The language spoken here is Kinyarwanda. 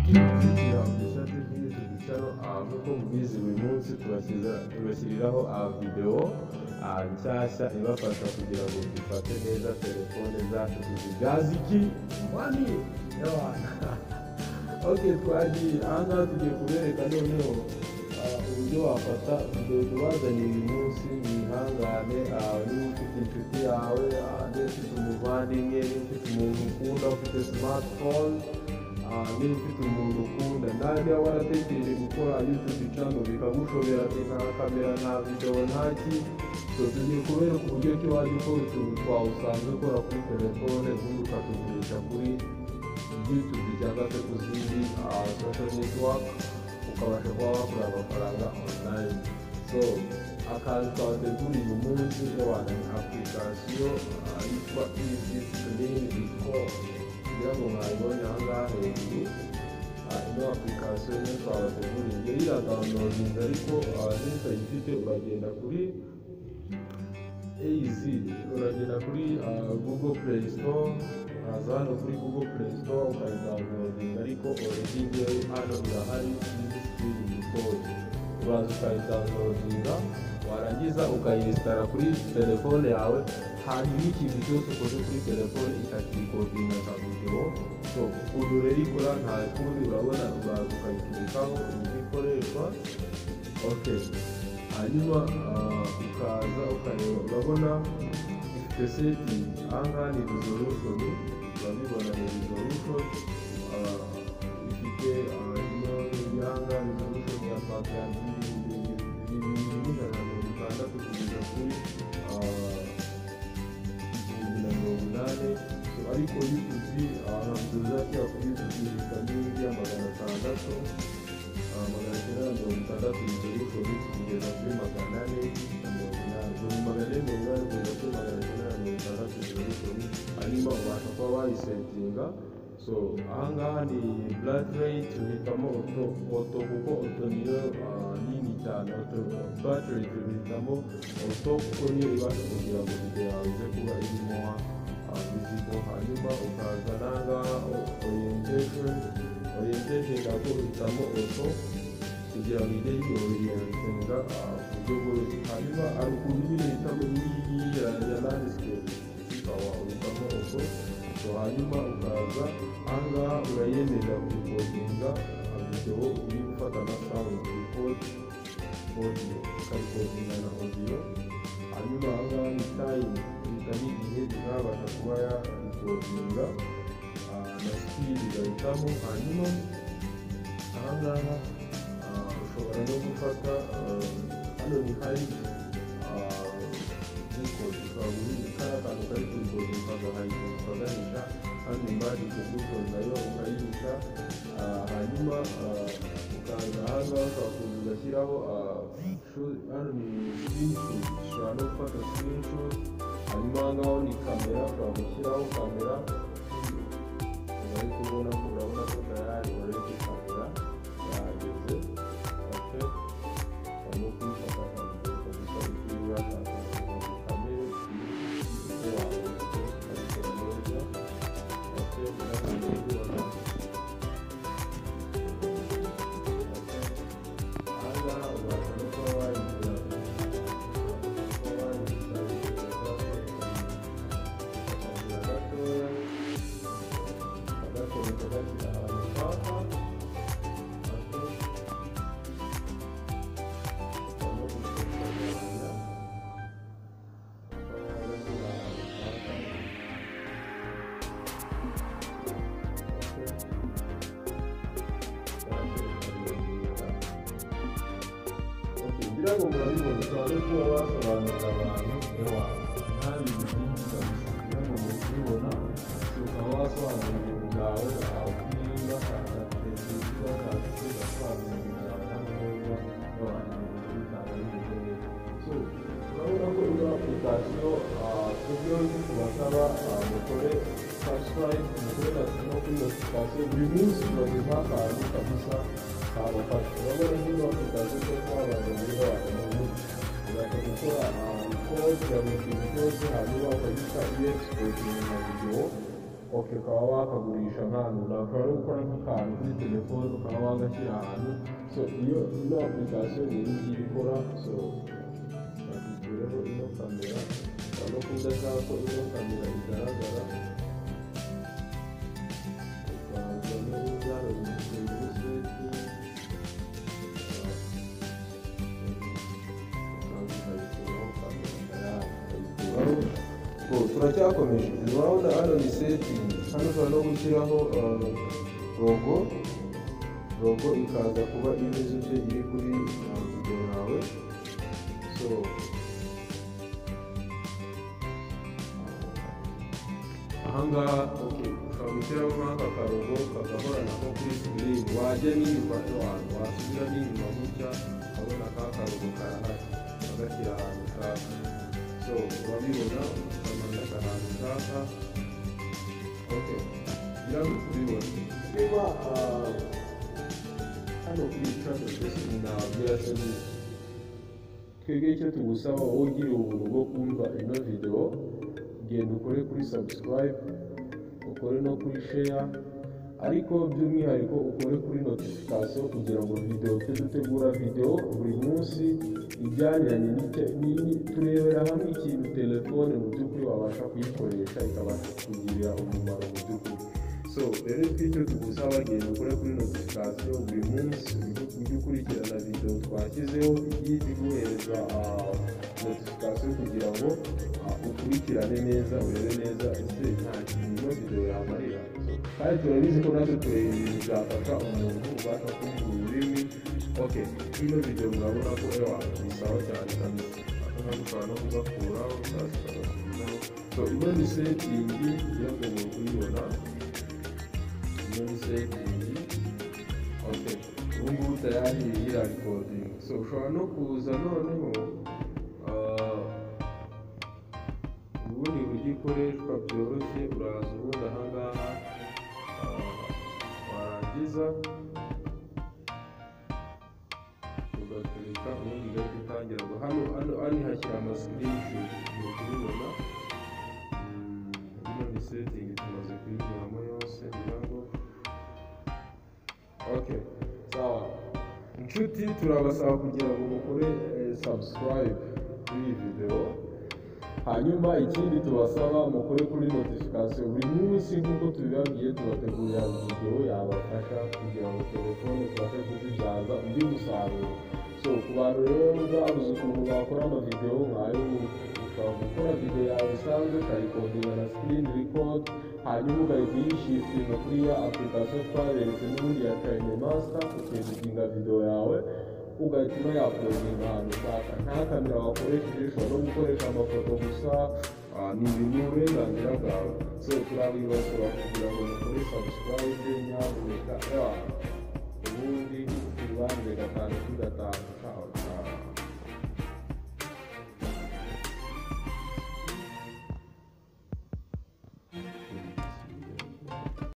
Gukurikira Official TV YouTube channel. Nk'uko mubizi, buri munsi tubashyiriraho video nshyashya ibafasha kugira ngo dufate neza telefone zacu, tuzibyaze iki? Money. Okay, twagiye. Ahangaha tugiye kubereka noneho uburyo wafata video. Tubazaniye uyu munsi, mwihangane. Niba ufite inshuti yawe, niba ufite umuvandimwe, niba ufite umuntu ukunda ufite smartphone, niba ufite umuntu ukunda nawe, niba waratekereje gukora YouTube channel bikagushobera, ati nta kamera, nta video, nta ki, so tugiye kubereka uburyo ki wajya ukora utuntu twawe usanzwe ukora kuri telefone, ubundi ukatugurisha kuri YouTube cyangwa se ku zindi social network, ukabasha kuba wakora amafaranga online. So akantu twateguriye uyu munsi wana ni application yitwa Easy Screen Record. Kugira ngo mwayibonye aha ngaha hejuru, ino application niyo twabateguriye. Yari iradownloadinze, ariko niba utayifite uragenda kuri AZ, uragenda kuri Google Play Store, uraza hano kuri Google Play Store ukayidownloadinga, ariko already ngewe hano irahari, Easy Screen Record. Uraza ukayidownloadinga, warangiza ukayinstalla kuri telefone yawe, hanyuma ikintu cyose ukoze kuri telefone ikakirecordinga nka video. So ukuntu rero ikora nta kundi, urabona uraza ukayiclickaho, uburyo ikoreshwa. Okay, hanyuma ukaza ukareba, urabona ifite setting. Ahangaha ni resolution, urabibona ni resolution ifite ino ahangaha resolution ya 2160 kugeza kuri 1080. So ariko YouTube, ntabwo uzashyira kuri YouTube, ihitamo iriya 600, 960 resolution kugeza kuri 480, 480 kugeza kuri 960 resolution. Hanyuma ubasha kuba wayisettinga. So ahangaha ni baud rate, uhitamo auto, auto kuko auto niyo nini cyane. Auto baud rate uhitamo auto kuko niyo ibasha kugira ngo video yawe ize kuba irimo visible. Hanyuma ukaza n'ahangaha orientation, orientation nabwo uhitamo auto kugira ngo ijye yiorientinga ku buryo bworoshye. Hanyuma hari ukuntu nyine uhitamo iyi ya landscape, ukaba uhitamo auto. So hanyuma ukaza ahangaha urayemeza kurecordinga video iri gufata na sound, record audio, ukarecordinga na audio. Hanyuma ahangaha ni time, uhitamo igihe izabasha kuba yarecordinga na speed ugahitamo. Hanyuma ahangaha ushobora no gufata hano ni hide record, ushobora guhinga kariya kantu kari kurecordinga ukagahidinga, ukagahisha. Hano ni magic button, nayo ukayihisha. Hanyuma ukaza ahangaha ushobora kuza ugashyiraho hano ni screenshot, ushobora no gufata screenshot. Hanyuma ahangaha ni kamera, ushobora gushyiraho kamera. Uri kubona ko, urabona ko tayari already kamera yahageze. Okay, ushobora no kuyifata akavideo kabisa utiriwe urashaka ngo kamere ibyo wawe ukabikora neza. Okay, urabona. Okay, ahangaha ubasha no kuba wayigira, kuba wayigira cyangwa se ukagira gatoya, ukagatereka, ugashyira ahantu ushaka. Okay, ushobora no kukagabanya, ukaba wagashyira ahantu ushaka. Okay, cyangwa se ukabiyongera. Okay, ngira ngo murabibona, ushobora no kuba wasobanurira abantu. Ewa, nta bintu byinshi kabisa, ngira ngo muri kubibona. Ukaba wasobanura ibintu byawe, bashaka serivisi, bashaka ugasobanura ibintu byawe hano neza, ewa, ibintu bitanga bimeze neza. So urabona ko ino application, ibyo tubasaba, mukore subscribe, mukore no kuri notification. Buri munsi tubagezaho akantu kabisa kabafasha. Urabona nk'ino application tuba twabazaniye, abantu ubasha gukora record ya buri kintu cyose, hanyuma ukagita uexportinga nka video. Okay, ukaba wakagurisha nk'ahantu runaka, ushobora no gukora nk'akantu kuri telefone ukaba wagashyira ahantu. So iyo ino application ni iyi ngiyi ikora. So bakikureho ino kamera, ushobora no kuba udashaka ko ino kamera igaragara, ukaza n'ubundi hano muri setting, ukaza ukayikuraho kamera, ukayikuraho. Turacyakomeje, urabona hano ni setting. Hano ushobora no gushyiraho logo, logo ikaza kuba imeze ute iri kuri video yawe. So ahangaha okay, ushobora gushyiraho nk'aka karogo kagahorana ko kuri screen, wajya n'inyuma ahantu wasubira n'inyuma gutya ukabona ka karogo karahari, ukagashyira ahantu ushaka. So urabibona, ukamanika ahantu ushaka. Okay, ngira ngo kubibona niba hano kuri channel twese nababwira se ni twebwe icyo tugusaba, wowe ugira ubuntu bwo kumva ino video, genda ukore kuri subscribe, ukore no kuri share, ariko by'umwihariko ukore kuri notification kugira ngo video twe dutegura video buri munsi ijyaniranye turebera hamwe ikintu telefone mu by'ukuri wabasha kuyikoresha ikabasha kukugirira umumaro mu by'ukuri. So rero twicyo tugusaba, genda ukore kuri notification buri munsi, ujye ukurikirana video twashyizeho igiye iguhereza notification kugira ngo ukurikirane neza, urebe neza ese nta kintu ino video yamarira. Kandi turabizi ko natwe tureba ibintu byafasha umuntu ubasha kuvuga ururimi. Okay, ino video murabona ko ewa ni sawa cyane kabisa, aka ngaka ushobora no kugakuraho sasa ukagasubizaho. So ino ni setting ngira ngo muri kuyibona, ino ni setting. Okay, ubu ngubu tayari ira recording. So ushobora no kuza noneho ubundi buryo ikoreshwa byoroshye, uraza ubundi ahangaha warangiza ugaturika ubundi igahita itangira. Hano hano hano hashyira ama screenshot, muri kubibona. Ino ni setting tumaze kuyinyuramo yose ngira ngo okay, sawa. Inshuti, turabasaba kugira ngo mukore subscribe kuri iyi video, hanyuma ikindi tubasaba mukore kuri notification buri munsi nk'uko tubibabwiye, tubategurira video yabafasha kugira ngo telefone tubashe kuzibyaza undi musaruro. So ku bantu rero babuze ukuntu bakora amavideo nk'ayo, ushobora gukora video yawe isanzwe ukayikodinga na screen record, hanyuma ugahita uyishitinga kuri ya application twaberetse n'ubundi ya KineMaster, ukeditinga video yawe ugahita unayauploadinga ahantu ushaka. Nta kamera wakoresheje, ushobora no gukoresha amafoto gusa, ni ibintu uburenganzira bwawe. So turabibasaba kugira ngo mukore subscribe nyamuneka, ubundi tubanze 5 kuri 5. Ciao ciao.